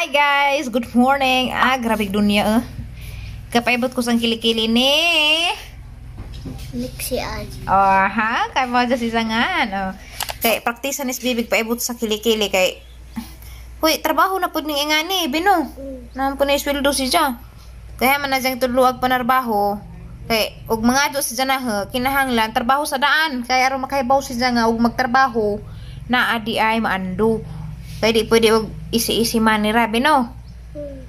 Hi guys, good morning. Ah, grabe dunya eh. Kapaibot ko sang kilikili ni. Lixi aji. Oh, ha? Kay mo si sangan. Oh. Kay praktisa ni bibig paibot sa kilikili kay. Huy, trabaho na pud ning ingani, bino. Naman po na isweldo si siya. Kaya man na siyang tudluag panarbaho. Kay og mga si siya na kinahanglan trabaho sa daan. Kay aron makahibaw si siya nga og magtrabaho na adi ay maando. Kay di pwede og isi-isi man ni ra bino.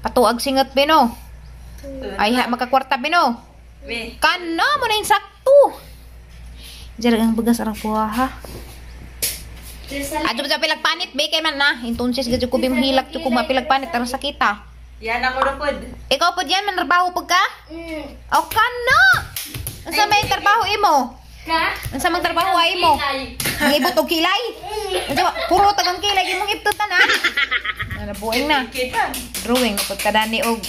Patuag singot bino. Ay ha makakwarta bino. Kana mo na insakto. Diyan ang bagas arang kuha ha. Adto sa pilag panit be kay man na. Entonces gadyo ko bim hilak ko mapilag panit aron sakita. Yan ako na pod. Ikaw pod yan manarbaho pag ka? O kana. Unsa may trabaho imo? Ka? Unsa mang trabaho ay imo? Ngibot og kilay. Unsa ba? Puro tagang kilay imong ibton tanan. Nalabuing na. Drawing pud kadani og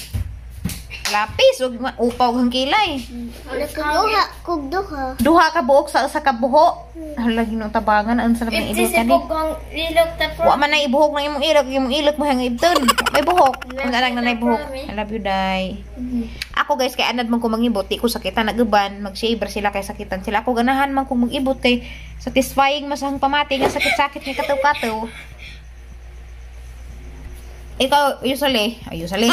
lapis og upaw ang kilay. Duha, kug duha. Duha ka buok sa usa ka buho. Hala Ginoo tabangan unsa na bang ilok kani? Wa man na ibuhok ng imong ilok mo hang ibton. May buhok. Ang anak na buhok. I love you day. Ako guys kay anad man ko mangibot, di ko sakitan naguban, mag-shaver sila kay sakitan sila. Ako ganahan man kong magibot kay satisfying mas ang pamati nga sakit-sakit ni kataw-kataw. Ikaw, usually, ay usually.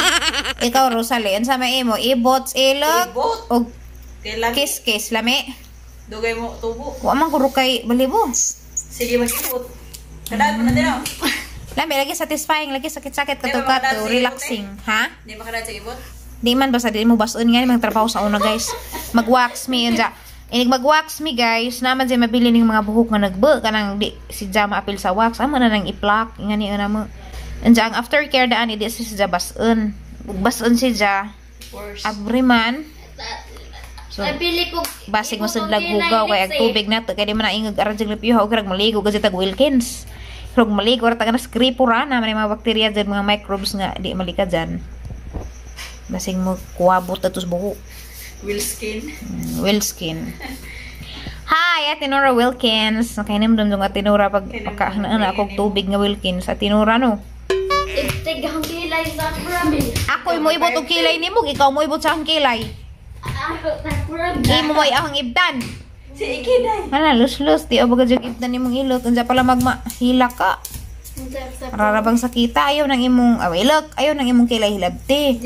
Ikaw, Rosalie, unsa may imo? Ibot ilok og kiss-kiss lami. Dugay mo tubo. Wa man guro kay balibo. Sige mag-ibot. Kadaan mo na din. Lami lagi satisfying, lagi sakit-sakit kataw-kataw, relaxing, ha? Di ba kadaan sa ibot? Di man basta di mo basun nga mang trabaho sa una guys. Mag-wax me unsa. Inig mag-wax me guys, naman siya mabili ning mga buhok nga nagbe kanang di si Jama apil sa wax. Amo na nang i-pluck ngani una mo. Unsa ang aftercare daan di si Ja basun. Basun si Ja. Abri man. So, basig mo sa hugaw kay ag tubig na to kay di man naingog aran sa lipiho og rag maligo kasi tag Wilkins. Rog maligo ra ta kana skripo ra na may mga bakterya dyan, mga microbes nga di malika dyan. Basig mo kuwabot atos buhok. Wilskin. Wilskin. Hi, Ate Nora Wilkins. Nakainimdum yung Ate Nora pag pagkahanaan ako tubig nga Wilkins. Ate Nora no. Ako mo ibot og kilay nimo, ikaw mo ibot sa akong kilay. Imo may akong ibdan. Si ikiday. Ana lus-lus di abaga jud ibdan nimong ilok unsa pala magma hila ka. Rarabang sakita ayaw nang imong ilok, ayaw nang imong kilay hilabti.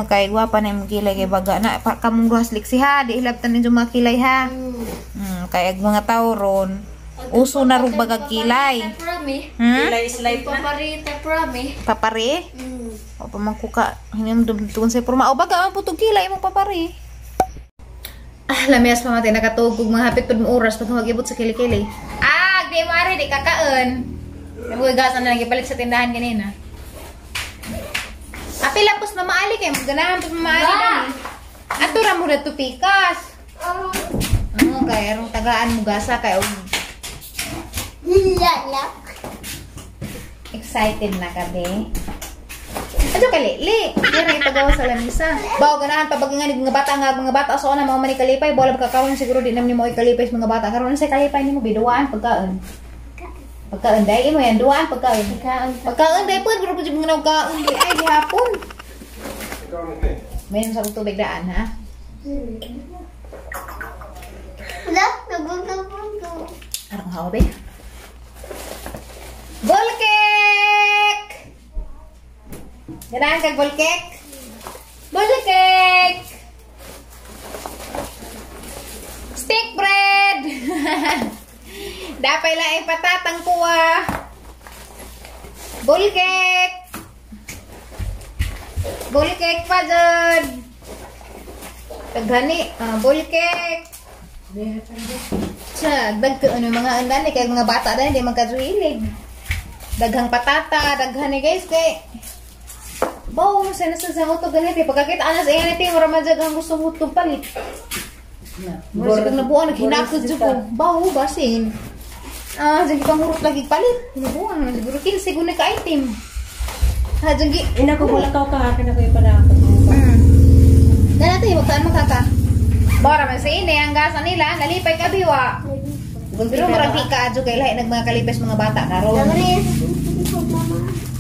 Kay gwapa na imong kilay kay baga na kamong duha liksi ha, di hilabtan ninyo mga kilay ha. Kay ag mga tawo ron uso na rug bagag kilay. Kilay is life na. Papari? O pa man kuka hinimdum tun sa porma. O baga man putog kilay imong papari. Ah, lamias pa matay nakatugog mga hapit pud mo oras pag magibot sa kilikili. Ah, di mo ari di kakaon. May gasan na nagipalit sa tindahan kanina. Apila pos Mama Ali kay ganahan pos Mama Ali dani. Ato ra mo na pikas. Oh, kay arong tagaan mo gasa kay og excited na ka be. Adyo kali-li. Dira ipagawa sa lamisa. Bawo ganahan pa bagingan mga bata nga mga bata so na mao man kalipay bola kakaron siguro di naman nimo ikalipay sa mga bata karon sa kalipay nimo biduaan pagkaon. Pagkaon dai imo yan duaan pagkaon. Pagkaon dai pud pero pud mga kaon di ay gihapon. Mayon sa tubig daan ha. Wala nagugugug. Arang hawa be. Bull cake! Ganahan kag bull cake? Bull cake! Stick bread! Dapay laing patatang kuha. Bull cake! Bull cake pa dyan! Taghani, bull cake! Siya, dagko ano mga andan eh, kay mga bata dahil hindi magkajuilig. Daghang patata, daghan eh guys kay bawo mo sa nasa sa utog ganit eh. Pagkakita anas eh ganit mura man jud ang gustong hutog palit. Mura sa kang nabuan naghinakod jud ko. Bawo basin. Ah, jud pang hurot lagi palit. Nabuan man siguro 15 gud ka item. Ha jud gi ina ko wala ka akin ako ipanakot. Dala tayo magkaan man kaka. Bora man sa ini ang gasa nila nalipay ka biwa. Pero murag di ka adyo kay lahi nag mga kalipes mga bata karon.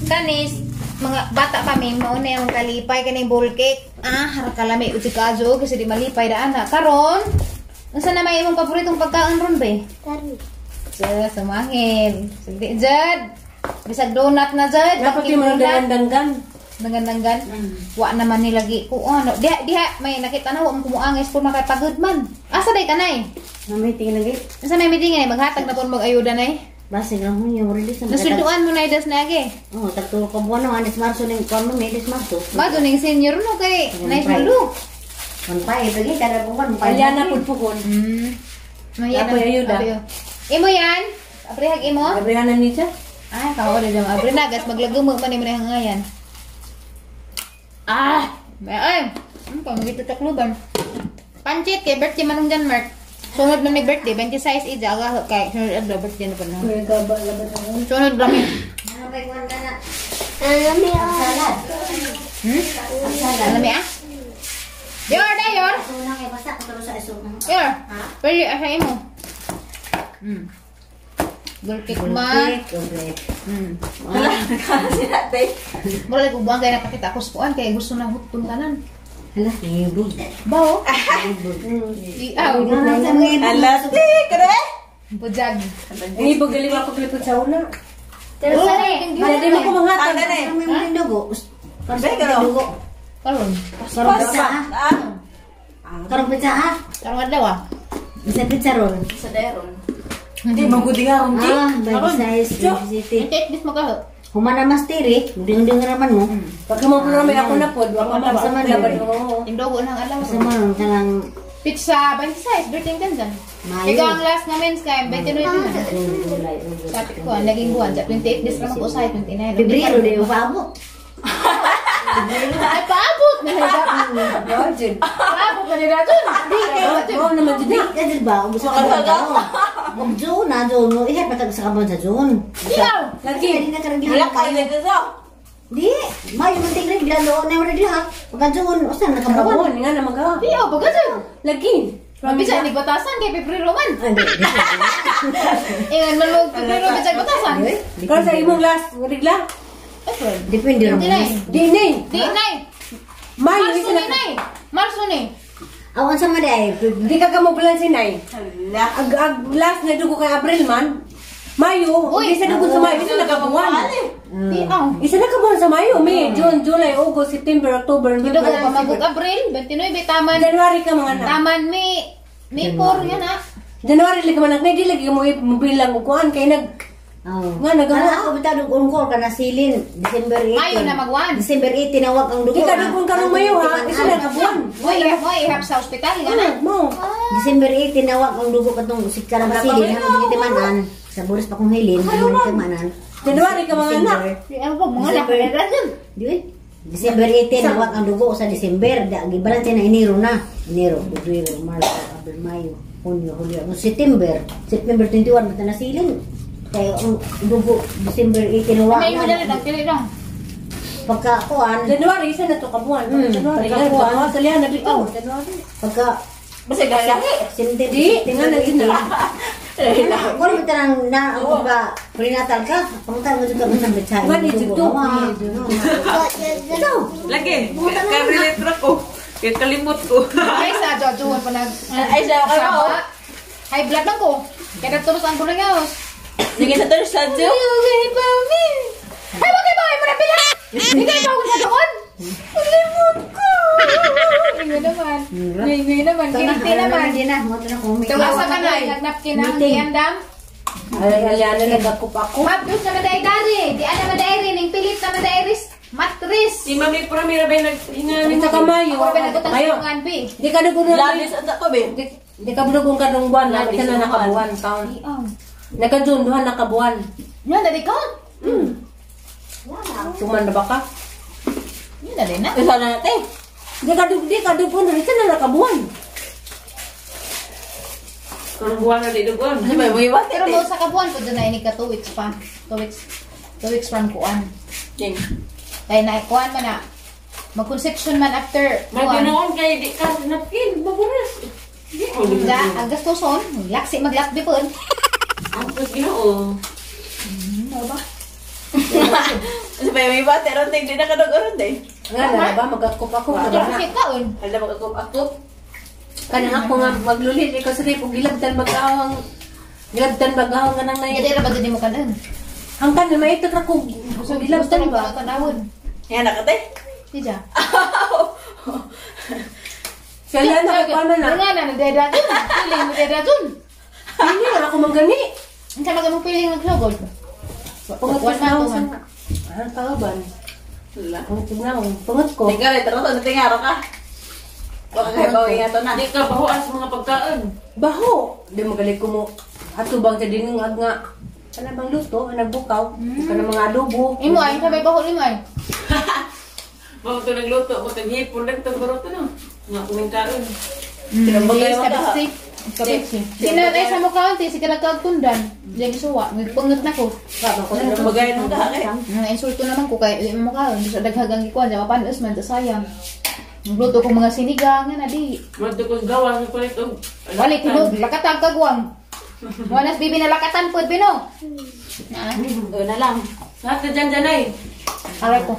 Kanis Mga bata pa mi mao na yung kalipay kaning bowl cake. Ah, hara kalami ug si kajo kasi di malipay daan na. Karon, unsa na may imong paboritong pagkaon ron be? Kari. Sa sumangin. Sige, Jad. Bisag donut na Jad. Dapat yung mga danggan. Danggan-danggan. Wa naman ni lagi ko ano. Diha diha may nakita na wa mo kumuangis ko na kay pagod man. Asa day kanay? Namiting lagi. Asa may meeting ay maghatag na pon mag-ayuda nay. Basig lang hunyo, release na. Nasunduan mo na idas na agi. Oh, tagtulo ka buwan no, anis Marso ning kuan mo, anis Marso. Bago ning senior no kay nice mundo. One five, lagi kada buwan, 1.5. Aliana pud puhon. Mayan. Apoy ayuda. Imo yan? Aprihag imo? Abrihanan ni siya. Ay, kawa na dyan. Abre na, gas maglagamo man imo na hangayan. Ah! May ay. Ano pa, magito takluban. Pancit kay birthday manong dyan, Mark. Sunod man may birthday, 26 ija, aga kay sunod adlaw birthday na pa na. Sunod rami. Ano ba kuan ka na? Ano may ah? Salad. Hmm? Ano may ah? Yor, dayor. Una kay basta ko sa iso. Yor. Pwede asa imo. Gulkik ma. Complete. Si Ate. Mura ko buang kay nakakita ako sa kuan kay gusto na hutun tanan. Hala, ngibog. Bao? Iaw. Ala, te, kare. Bujag. Ang ibog gali ako pilipot sa una. Pero Oh, sa rin. Dali mo ko manghatag. Tanda na eh. Ano yung dugo? Be, karo. Dugo. Karon. Karong pizza ah. Ah, Karong pizza ah. Karon adlaw ah. Bisa pizza ron. sa deron. Hindi, magudi nga ron, Ah, by size, city. Take bis makaho. Humana mas tiri, ding-ding raman mo. Pag mo may ako na pod, wa ka Sa man, laban mo. Indogo nang adlaw. Sa mo kanang Pizza 26 birthday kan dyan. Mayo. Ikaw ang last nga mens kay 29 na. July, August. Sabi ko, ang naging buwan, 28 days lang ako usahay, 29. Pebrero di paabot. Ay, paabot na nila. Imagine. Paabot na nila dun. Di, Mo naman jud na. Di ba? Ubus ka ba? Og June na June mo ihat pa sa kabon sa June. Iyaw! Lagi. Di na karang Wala kayo gihaw. na sa. Di, mayo man tingnan gilalo na wala diha. Pagka June usa na kabuan. Kabuan nga na magawa. Iyaw, baga dyan. Lagi. Mabisa, ni batasan kay Pebrero man. Ay, di, di. Ingan man mo Pebrero bisag batasan. Karon sa imong last rigla. April. Depende ra mo. 29. Di ni. Di, nay. Mayo Marso isa ni, na. nay. Marso ni. Awan sa man ay. Di ka ka mo balanse nay. Hala. Ag ag last na dugo kay April man. Mayo, Uy. isa dugo sa Mayo, isa na kabuan. Di, aw. Isa na kabuan sa Mayo, May, June, July, August, September, October, Dugo November. pa magug April, 29, taman. January ka mga anak. Taman, May 4 yan ah. January lagi man anak, di lagi mo bilang og kuan kay nag Oh. Nga, nagawa. Kana ako bitaw dug ungkol kana silin December 18. Mayo na magwan. December 18 nawag ang dugo. Di ka dugon karong Mayo ha, isa na kabuan. Mo ihap sa ospital Ano gana. mo? December 18 nawag ang dugo katong si karang silin ang gitimanan. Sa buris pa kong hilin, ang gitimanan. January ka mga anak. Di ano pa mga anak na dyan. Di ba? December 18 nawag ang dugo sa December. Da gibalanse na Enero na. Enero, Febrero, Marso, Abril, Mayo, Hunyo, Hulyo, Agosto, September. September 21 bata na silin. Kaya ang dugo December 18 nawag. May mo dali lang dili lang. Pagka kuan, January isa na to kabuan. Hmm, January pagka nga, sa lihan na bitaw. January. pagka Basta galahi. September Di, nga na gid na. Wala mo tanang na ang pagka prenatal ka, pangutan mo jud ka man sa Mani jud to. Ikaw. Lagi. Karelate ra ko. Kaya kalimot ko. Ay sa adyo pa nag Ay, sa ako, Saba. High blood lang ko. Kaya nagtulos ang kulay ngaos. Sige sa to sa Ay, okay pa mi. Ay, wag kayo mo na pila. Hindi kayo pa sa doon. Limot ko. Ingoy naman. Ingoy naman. Guilty naman. Hindi na, mo na kung Tungasa ka na, nagnapkin ang Meeting. giandam. Ay, aliana nagakop ako. Mabdus na maday dari. Di ana maday rin. Ning pilit na maday ris. Matris. Si Mami Pramira ba nag Sa kamayo. Ako ba nagutang Mayo. sa bi. Di ka dugon na. Labis at ako be. Di ka dugon karong buwan, na isa na nakabuan taon. Oh. Naka June duha nakabuan. Yan, dali ka. Tuman na ba ka? Yan, dali na. Isa na natin. Di ka dugon isa na nakabuan. Karong buwan na di dugon. Ano ba mo iwat? Pero mo sa kabuan ko dyan na ini ka 2 weeks pa. 2 weeks. 2 weeks from kuan. King. Kaya na kuan man na. Mag-conception man after kuan. Maginoon kay di ka napkin maburas. Da, ang gastuson, laksi maglakbi po. Ang Ginoo. Ano ba? Sa may bate ron di na kadog ron day. Nga na ba magakop ako Ito ka na. kasi kaon. Hala magakop-akop. Kanang ako nga maglulit ikaw sa rep og gilabtan mag-awang gilabtan mag-awang kanang Hindi nay. ra ba di mo kanon? Hangkan na maitok ra kog gilabtan ba. Kanawon. Yan na ka tay. Di ja. Sila na kay man na. Nga na nagdedratun. Piling mo dedratun. Hindi na ako manggani. Unsa man mo piling magsugod? Pangat Kuan na man ako to sa man. Ah, kaban. Hala. Pangat na ako. Pangat ko. Tinggal ito ron tingara ka. Baka kay bawi nga to na. Di ka bahuan sa mga pagkaon. Baho. Di magaling ko mo. Ato bang sa dingong ag nga. Kana bang luto, nagbukaw, kana mga adobo. Imo ay sabay baho nimo ay. Bago to nagluto, magkaghipon lang to baroto no. Nga kumingkaon. Tinambagay mo ka. Kabitsi. Kabitsi. Sina ay sa mukha ti sige nagkagtundan. Di gisuwa, nagpungot na ko. Tinambagay mo ka kay. Nang insulto naman ko kay di mo mukha sa daghagang gikuan sa mapanos man sa sayang. Nagluto ko mga sinigang nga na di. Madto ko gawa sa palit og Wali tinud lakatag kagwang. Wanas bibi na lakatan pud bino. Na, Doon na lang. Lahat ka dyan dyan ay. aray ko.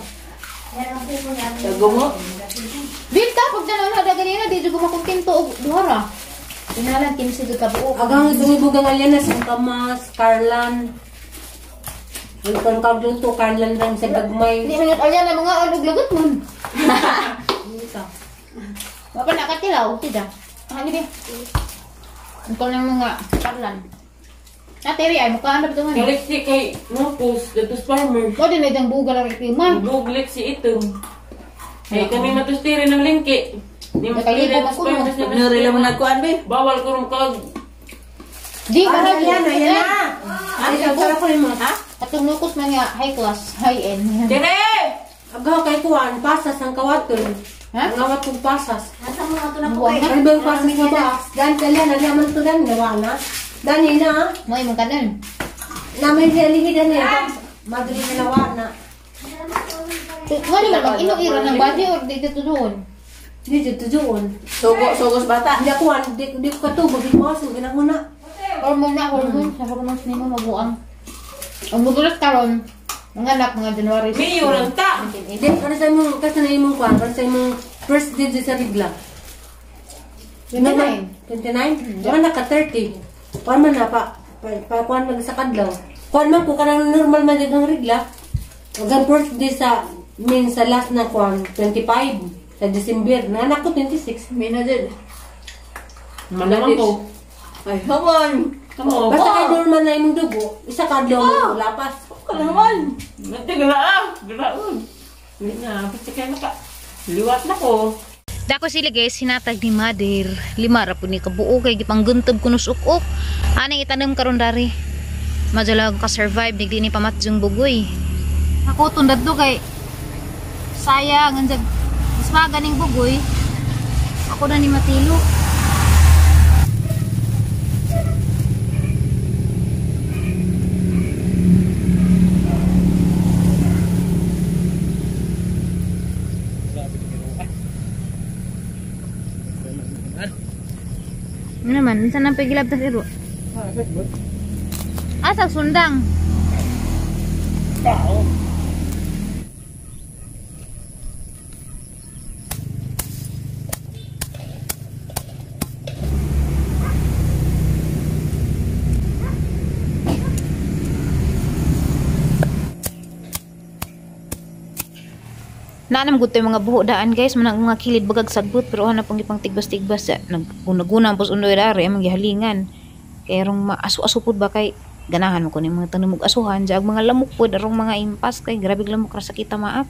Dago mo. Bib ta pag dyan na ganina di jud ko makontento og duha ra. Tinalan 15 jud ka buok. Agang ibang alyanas, ang kamas, Carlan. Yung kagluto, Carlan lang sa gagmay. Hindi man alyan na mga alog lagot mon. Wa pa nakatilaw, tida. Ano bi? Ang ng mga parlan. Natiri ay mukha na ba ito nga? Kalik si kay Nupos, datos farmer. Mo din ay dang bugal ang itima. Guglik si itong. Ay kami matustiri ng lingki. Di Nakalibo mas ko, no? Nuri lang mo nagkuan be. Bawal ko rin kag Di Ah, ba ayan, ayan na. Ay, sarap ko yung mga. Ha? Atong nukos man nga high class, high end. Tere! Agaw kay kuan, pasas ang kawaton. Ha? Ang awat kong pasas. Nasa mo ato na po Buwang kay. na. Ano ba yung pasas nga ba? Dan, kalian, alihan man to dan, nawa na. Dan, na. Mo imong kanon. Namin siya lihi dan, eh. Madali na nawa na. Nga naman mag ino-ira ng body or di dito doon. Di dito doon. Sugo, sugos bata. Hindi ako, di ko katubog, di ko aso, ginang na. Hormone na, hormone. Sa hormones nimo mabuang. Ang mugulat karon, mga anak mga January 16. Mayor ang ta! Hindi, para sa imong, kasi na imong kuan, para sa imong first day sa rigla. 29. 29? Baka naka 30. Kuan man na pa, pa kuan man sa kadlaw. Kuan man ko kanang normal man ang rigla. Ang first day sa mean sa last na kuan 25 sa December. Nanak ko 26. May na din. Malamang ko. Ay, hamon. Kamo. Basta kay normal na imong dugo, isa ka adlaw mo lapas. Kalaman. Nagtigala ah! Galaon. Hindi na, basta kayo naka. Liwat na ko. Dako sila guys, sinatag ni Mother. Lima ra pud ni kabuo kay gipangguntob kuno uk-uk. Anang itanom karon dari. Madala ka survive nigdi ni pamatjong bugoy. Ako tundad do kay sayang ang jag mas maganing bugoy. Ako na ni matilo. Ano naman, minsan ang pagilab tas iro. Asa sundang. Naanam gud mga buho daan guys, manang mga kilid bagag sagbot pero ana pang ipang tigbas-tigbas sa naguna-guna ang pos undoy dari among gihalingan. Kay rong maaso-aso pud ba kay ganahan mo ko ni mga tanom og asuhan, jaag mga lamok pud arong mga impas kay grabe lamok ra sa kita maap.